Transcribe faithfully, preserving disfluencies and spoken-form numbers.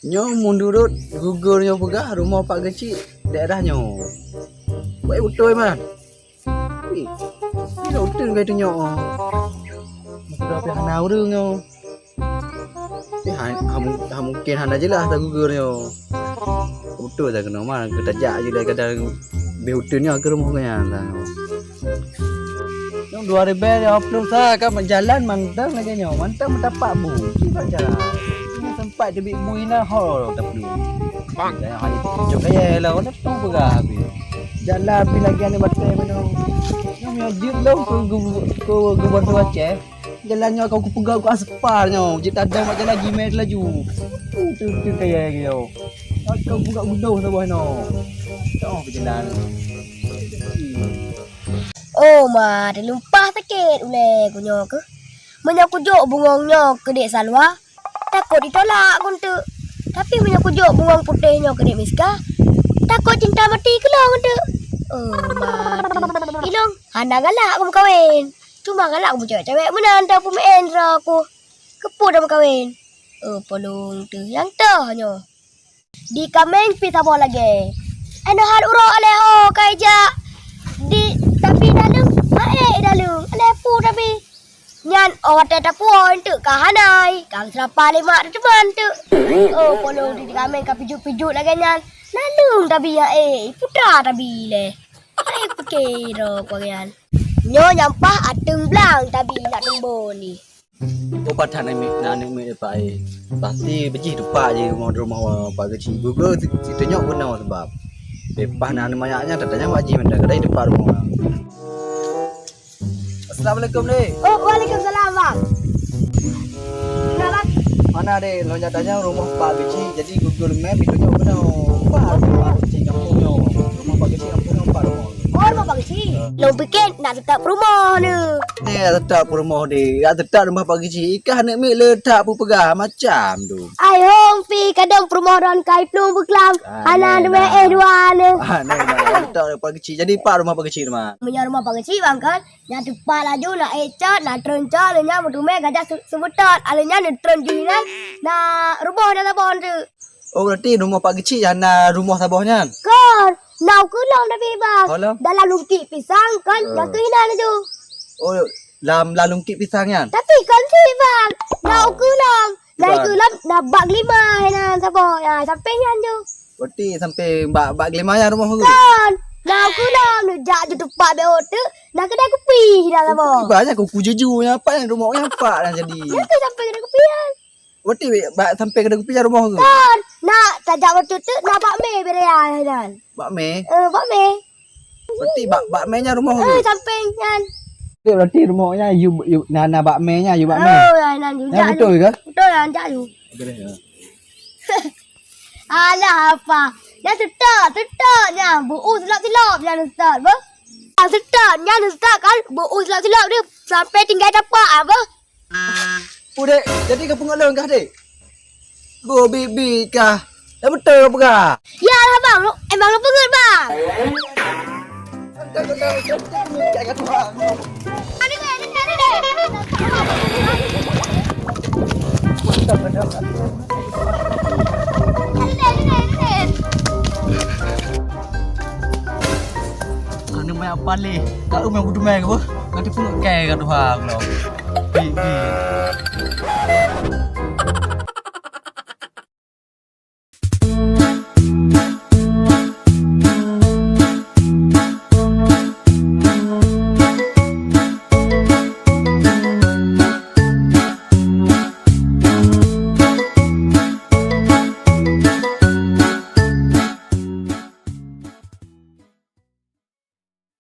Nyoe meunurot Google nyoe peugah rumoh Pak Geuchik daerah nyoe. Baik beutôi man. Ih, nyoe uteuen ka itunyok. Meusidroe pih hana ureueng nyoe. Tapi ha, ha, ha mungken hana jeulaih ata Google nyoe. Beutôi dah keunoe mah, geutajak je lé kadang beh uteuen nyoe keu rumoh geuh nyan dah nyoe. Nyoe dua ribèe lhèe plôh sa ka jalan mantong lagèe nyoe, mantong meutapak bu. Kiban jalan. Nyoe sempat teubiet bui na ho taplu. Dah hai cok kaya lah, dah tu peugah habis. Jalan pih lagèe aneuk batèe meunoe. Nyoe meunyoe jeuet lom keu, keu, keu gubernur Aceh. Jalan nyoe ka kupeugah keu aspal nyoe, jeuet tadong bak jalan jimé laju. Tu, tu, tu kaya nyoe. Ka kupeugah gudong saboh nyoe. Toh jalan. Oh ma, teulimpah sakét ulèe ku nyoe keuh. Meunyoe kujok bungong nyoe keu Dek Salwa, takot jitulak ku eunteuk. Tapi meunyoe kujok bungong putéh nyoe keu Dek Miska, takot cinta mati keu lôn eunteuk. Oh ma, ilôn hana galak ku meukawen. Cuma galak meucewek-cewek meunan teuh peumeu'en droe ku. Keupeue dah meukawen? Oh, polong teuh nyang toh nyoe. Di kaméng pih saboh lagèe. Anoe hat uroe alèh ho ka ijak. Di tapi daleueng, aé daleueng, alèh pu tapi. Nyan oh watèe tapuwoe eunteuk ka hana ai, ka meuseurapa lé mak teuh teuma eunteuk. Oh, polong teuh di kaméng ka pijuet-pijuet lagèe nyan. Naleueng tabi aé, putra tabi lé. Hai pike droe ku lagèe nyan. Nyoe nyampah ateueng blang tabi nak teumbon ni. Oh, pat that aneuk miet, aneuk miet Pak, eh. Pasti beujih teumpat jih rumoh, rumoh Pak Geuchik. Geuh-geuh si, si teunyoe keunoe sabab. Leupah na aneuk manyak nyan, tatanyong bak jih mantong, kadang teumpat rumoh. Assalamualaikum, Dek. Oh, waalaikumsalam, Bang. Kenapa? Mana, Dek? Lôn jak tanyong rumoh Pak Geuchik, jadi Google Map itunyok keunoe. Pat rumoh Pak Geuchik kampung nyoe. Rumoh Pak Geuchik kampung nyoe pat rumoh. Oh, rumoh Pak Geuchik. Lôn pike nak teutap rumoh ni. Ni teutap peurumoh deh. Ya teutap rumoh Pak Geuchik. Ikah aneuk miet le that peue peugah macam tu. Ai hong pi kadang peurumoh ron kai plueng beuklam. Ah, hana dua eh dua ni. Ah, ni, ni, teutap rumoh Pak Geuchik. Jadi pat rumoh Pak Geuchik teuma? Meunyoe rumoh Pak Geuchik bang kan, nyan teumpat laju na ék cot, na treun cot, nyan meuteumé gajah se-, seumeutot. Alèh nyan treun jih nyan, na rumoh na saboh tu. Oh, berarti rumoh Pak Geuchik hana rumoh saboh nyan? Kon, na ukeue lom tapi bang. Oh, lom? Dalam lungkit pisang kan, eh, nyang keuh inan laju. Oh, lam, lam lungkit pisang nyan? Tapi kon cit bang, na ukeue lom. Na ukeue lom, na bak geulima inan saboh. Ya, sampai nyan ju. Berarti sampai bak, bak geulima nyan rumoh tu? Kon, na ukeue lom, neujak ju teumpat beo teuk, na keudai kupi inan saboh. Kupi banyak kuku juju nyan, pat nyan rumoh nyan pat nyan jadi. Ya, sampai keudai kupi nyan. Berarti bak sampai keudai kupi nyan rumoh tu? Kon, nak tajak bacut tu, na bak mé beu raya nyan. Bak mé? Eh, bak mé. Berarti bak, bak mé nyan rumoh tu? Eh, samping nyan. Okey, berarti rumoh nyan you, you, na, na bak mé nyan, you bak mé. Oh, ya, nan you. Nyan beutôi ke? Beutôi lah, jak you. Okey deh, ya. Alah, apa? Nyan teutap, teutap nyan. Beu silap-silap nyan teutap, beuh. Nyan teutap, nyan teutap kan. Beu silap-silap dia sampai tinggai tapak, ah, beuh. Udeh, jadi ka peungeut lôn kah, dek? Go bibi kah? Dah beutôi peugah. Ya lah, bang. Emang lôn peungeut, bang. Aneuk manyak paleh, ka eu meugudu mé ke beuh? Ka teupeue kèe ka tuha keunoe. Bi, bi.